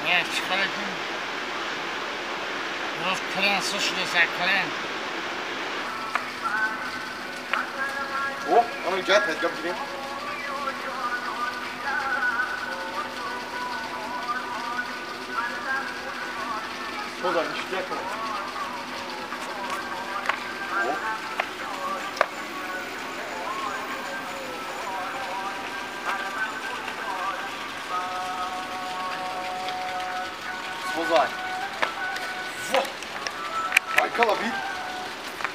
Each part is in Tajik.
چیکار کنم؟ روز کلن شده سر کلن. اوه، انا جات هات قبل جنيه. خذ مش تاكل. اوه. Baykal abi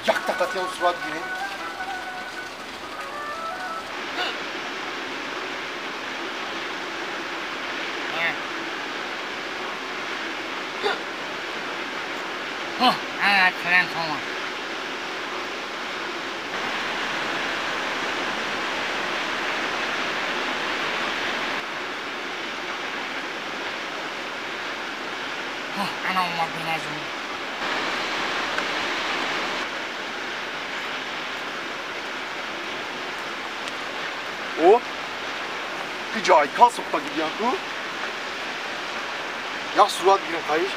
yak takatyan surat gire. Oh, kren tamam. انا عمر بنازم. او کی جای کال سوختا گیان کو یا صورت گیرم خواهیش.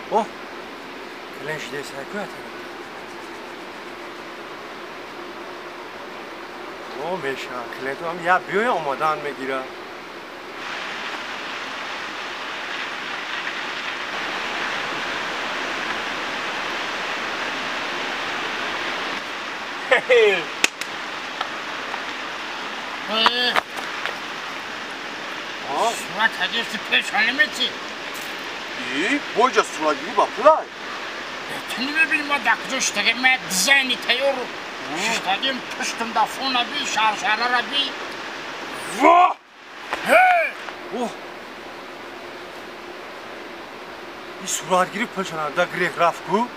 اوه کلن شده سرکو هتنم. او میشه کلن تو هم یا بیای آمادن میگیره. صورت هدیفتی پیشانه میتی. ای بوجا صورت گیری با پولای. تونی ببینیم ما دکجا شتگه من دیزاینی تیار شتگیم پشتم دفونه بی شرشره را بی. واه. اوه این صورت گیری پلشانه دا گریخ رفت کو.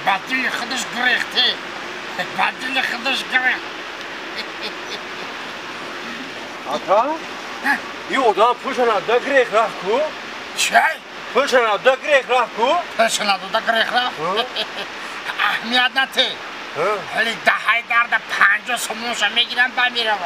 بدل خودش گرفته. بدل خودش گرفت. آتا؟ این آدم پولشان دا گریخ رفت کو؟ چه؟ پولشان دا گریخ رفت کو؟ پولشان دا گریخ رفت؟ اهمیت نته. ولی دهه درد 50 سومونش میگیرم با میرم.